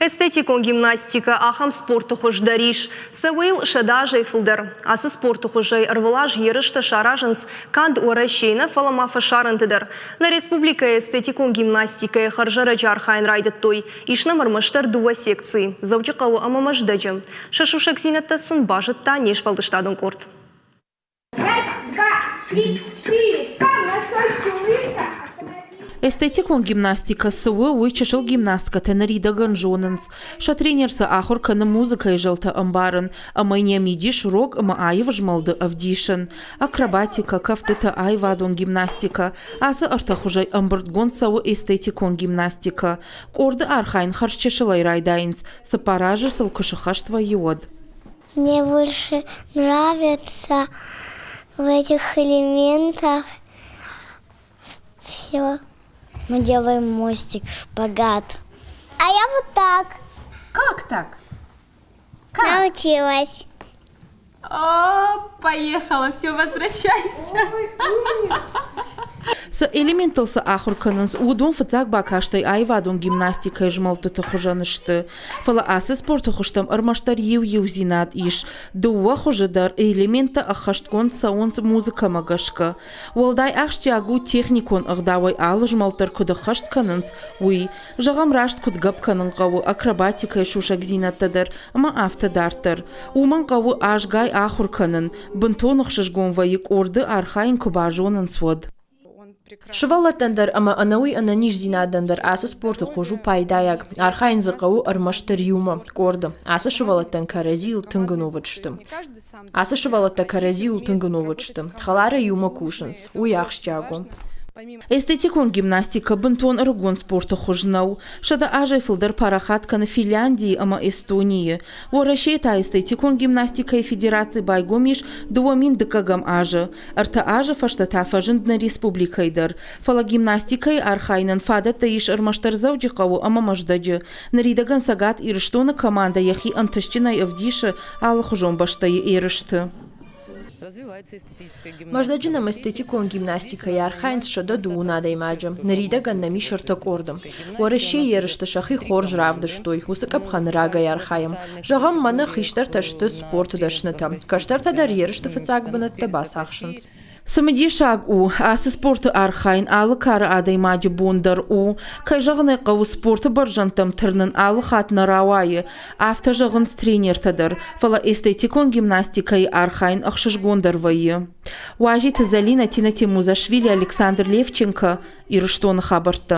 Эстетикон гимнастикӕ ахӕм спорты хуыз дӕр ис. Цӕуы йыл 100 азӕй фылдӕр. Ацы спорты хуызӕй ӕрвылаз ерыстӕ саразынц канд Уӕрӕсейы нӕ, фӕлӕ ма фӕсарӕнты дӕр. Нӕ республикӕйы эстетикон гимнастикӕйы хӕрзӕрӕджы архайын райдыдтой. Ис нӕм ӕрмӕстдӕр дыууӕ секцийы Дзӕуджыхъӕуы ӕмӕ Мӕздӕджы. Сӕ сусӕгдзинӕдтӕ сын базыдта не сфӕлдыстадон къорд. Раз, два, три, четыре, по носочки, улыбка. Эстетикон гимнастикӕ цы у, уый чысыл гимнасткӕтӕ ныридӕгӕн зонынц. Сӕ тренер сӕ ахуыр кӕны музыкӕйы зӕлтӕ ӕмбарын ӕмӕ йын йӕ мидис рог ӕмӕ аив змӕлды ӕвдисын. Акробатикӕ, кӕфтытӕ, аивадон гимнастикӕ – ацы ӕртӕ хуызӕй ӕмбырдгонд цӕуы эстетикон гимнастикӕ. Къорды архайын хӕрзчысылӕй райдайынц, цыппар азы сыл куы сыххӕст вӕййы, уӕд. Мне больше нравится в этих элементах все. Мы делаем мостик, шпагат. А я вот так. Как так? Как? Научилась. О, поехала, все, возвращайся. Цы элементтыл сӕ ахуыр кӕнынц, уыдон фыццаг бакастӕй аивадон гимнастикӕйы змӕлдтыты хуызӕн сты. Фӕлӕ ацы спорты хуызтӕм ӕрмӕстдӕр иу иудзинад ис: дыууӕ хуызы дӕр элементтӕ ӕххӕстгонд цӕуынц музыкӕмӕ гӕсгӕ. Уӕлдай ахсджиаг у техникон ӕгъдауӕй алы змӕлд дӕр куыд ӕххӕст кӕнынц, уый. Зӕгъӕм, раст куыд гӕпп кӕнын хъӕуы, акробатикӕйы сусӕгдзинӕдтӕ дӕр ӕмӕ афтӕ дарддӕр. Уымӕн хъӕуы азгай ахуыр кӕнын, бынтон ӕхсызгон вӕййы къорды архайын куы базонынц, уӕд. Сывӕллӕттӕн дӕр ӕмӕ ӕнӕуый ӕнӕниздзинадӕн дӕр ацы спорты хуыз у пайдайаг. Архайын дзы хъӕуы ӕрмӕстдӕр иумӕ, къорды. Ацы сывӕллӕттӕн кӕрӕдзийыл тынг ӕнувыд сты. Ацы сывӕллӕттӕ кӕрӕдзиуыл тынг ӕнувыд сты, хӕларӕй иумӕ кусынц, уый ахсджиаг у. Эстетикон гимнастикӕ бынтон ӕрыгон спорты хуыз нӕу. 100 азӕй фылдӕр парахат кӕны Финляндийы ӕмӕ Эстонийы. Уӕрӕсейы та эстетикон гимнастикӕйы федераци байгом ис 2002 азы. 3 азы фӕстӕ та фӕзынд нӕ республикӕйы дӕр. Фӕлӕ гимнастикӕйы архайынӕн фадӕттӕ ис ӕрмӕстдӕр Дзӕуджыхъӕуы ӕмӕ Мӕздӕджы. Ныридӕгӕн Цӕгат Ирыстоны командӕ йӕхи ӕнтыстджынӕй ӕвдисы алыхуызон бӕстӕйы ерысты. Мӕздӕджы нӕм эстетикон гимнастикӕйы архайынц 120 адӕймаджы. Ныридӕгӕн нӕм ис ӕртӕ къорды. Уӕрӕсейы ерысты сӕхи хорз равдыстой, уыцы къӕпхӕны рагӕй архайӕм. Зӕгъӕм, мӕнӕ хистӕртӕ сты спорты дӕснытӕ. Кӕстӕртӕ дӕр ерысты фыццаг бынӕттӕ бацахсынц. Цымыдисаг у, ацы спорты архайын алы кары адӕймаджы бон дӕр у. Кӕй зӕгъын ӕй хъӕуы, спорты бӕрзӕндтӕм тырнын алы хатт нӕ рауайы, афтӕ зӕгъынц тренертӕ дӕр, фӕлӕ эстетикон гимнастикӕйы архайын ӕхсызгондӕр вӕййы. Уазиты Зӕлинӕ, Тина Темузашвили, Александр Левченко, Ирыстоны хабӕрттӕ.